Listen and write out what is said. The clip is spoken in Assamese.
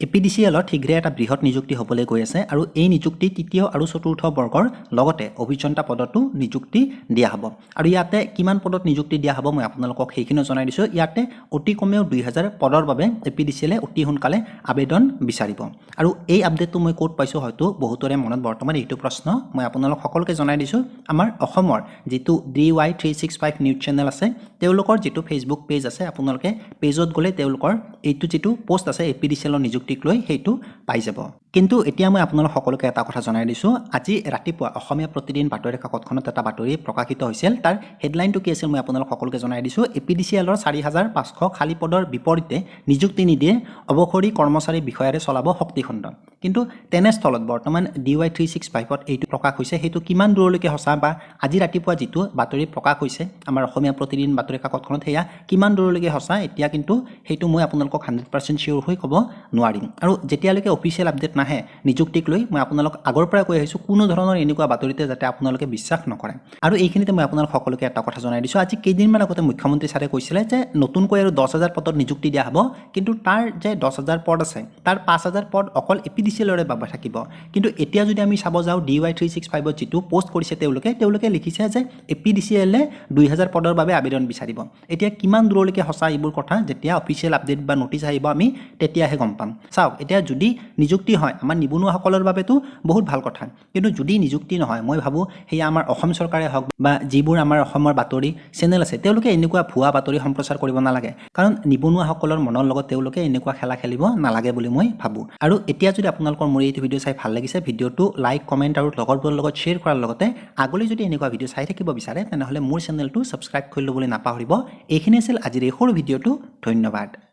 এ পি ডি চি এলত শীঘ্ৰে এটা বৃহৎ নিযুক্তি হ'বলৈ গৈ আছে আৰু এই নিযুক্তি তৃতীয় আৰু চতুৰ্থ বৰ্গৰ লগতে অভিযন্তা পদতো নিযুক্তি দিয়া হ'ব। আৰু ইয়াতে কিমান পদত নিযুক্তি দিয়া হ'ব, মই আপোনালোকক সেইখিনিও জনাই দিছোঁ। ইয়াতে অতি কমেও 2000 পদৰ বাবে এ পি ডি চি এলে অতি সোনকালে আবেদন বিচাৰিব। আৰু এই আপডেটটো মই ক'ত পাইছোঁ, হয়তো বহুতৰে মনত বৰ্তমান এইটো প্ৰশ্ন। মই আপোনালোক সকলোকে জনাই দিছোঁ, আমাৰ অসমৰ যিটো ডি ৱাই 365 নিউজ চেনেল আছে, তেওঁলোকৰ যিটো ফেচবুক পেজ আছে, আপোনালোকে পেজত গ'লে তেওঁলোকৰ এইটো যিটো পষ্ট আছে এ পি ডি চি এলৰ নিযুক্তিক লৈ, সেইটো পাই যাব। কিন্তু এতিয়া মই আপোনালোক সকলোকে এটা কথা জনাই দিছোঁ, আজি ৰাতিপুৱা অসমীয়া প্ৰতিদিন বাতৰি কাকতখনত এটা বাতৰি প্ৰকাশিত হৈছিল। তাৰ হেডলাইনটো কি আছিল, মই আপোনালোক সকলোকে জনাই দিছোঁ। এ পি ডি চি এলৰ 4500 খালী পদৰ বিপৰীতে নিযুক্তি নিদিয়ে, অৱসৰী কৰ্মচাৰী বিষয়াৰে চলাব শক্তিখণ্ড। কিন্তু তেনেস্থলত বৰ্তমান ডি ৱাই 365ত এইটো প্ৰকাশ হৈছে, সেইটো কিমান দূৰলৈকে সঁচা বা আজি ৰাতিপুৱা যিটো বাতৰি প্ৰকাশ হৈছে আমাৰ অসমীয়া প্ৰতিদিন বাতৰি কাকতখনত সেয়া কিমান দূৰলৈকে সঁচা, এতিয়া কিন্তু সেইটো মই আপোনালোকক 100% চিয়'ৰ হৈ ক'ব নোৱাৰিম। আৰু যেতিয়ালৈকে অফিচিয়েল আপডেট নাহে নিযুক্তিক লৈ, মই আপোনালোক আগৰ পৰাই কৈ আহিছোঁ, কোনো ধৰণৰ এনেকুৱা বাতৰিতে যাতে আপোনালোকে বিশ্বাস নকৰে। আৰু এইখিনিতে মই আপোনালোক সকলোকে এটা কথা জনাই দিছোঁ, আজি কেইদিনমান আগতে মুখ্যমন্ত্ৰী ছাৰে কৈছিলে যে নতুনকৈ আৰু 10,000 পদত নিযুক্তি দিয়া হ'ব। কিন্তু তাৰ যে 10,000 পদ আছে, তাৰ 5000 পদ অকল এ পি ডি চি এলৰে বাবে থাকিব। কিন্তু এতিয়া যদি আমি চাব যাওঁ, ডি ৱাই 365ত যিটো পষ্ট কৰিছে তেওঁলোকে, তেওঁলোকে লিখিছে যে এ পি ডি চি এলে 2000 পদৰ বাবে আবেদন বিচাৰিব। এতিয়া কিমান দূৰলৈকে সঁচা এইবোৰ কথা, যেতিয়া অফিচিয়েল আপডেট বা নটিচ আহিব আমি তেতিয়াহে গম পাম। চাওক, এতিয়া যদি নিযুক্তি হয় আমাৰ নিবনুৱাসকলৰ বাবেতো বহুত ভাল কথা। কিন্তু যদি নিযুক্তি নহয়, মই ভাবোঁ সেয়া আমাৰ অসম চৰকাৰে হওক বা যিবোৰ আমাৰ অসমৰ বাতৰি চেনেল আছে, তেওঁলোকে এনেকুৱা ভুৱা বাতৰি সম্প্ৰচাৰ কৰিব নালাগে। কাৰণ নিবনুৱাসকলৰ মনৰ লগত তেওঁলোকে এনেকুৱা খেলা খেলিব নালাগে বুলি মই ভাবোঁ। আৰু এতিয়া যদি আপোনালোকৰ মোৰ এইটো ভিডিঅ' চাই ভাল লাগিছে, ভিডিঅ'টো লাইক, কমেণ্ট আৰু লগৰবোৰৰ লগত শ্বেয়াৰ কৰাৰ লগতে আগলৈ যদি এনেকুৱা ভিডিঅ' চাই থাকিব বিচাৰে, তেনেহ'লে মোৰ চেনেলটো ছাবস্ক্ৰাইব কৰি ল'বলৈ নাপাহৰিব। এইখিনি আছিল আজিৰ এই সৰু ভিডিঅ'টো। ধন্যবাদ।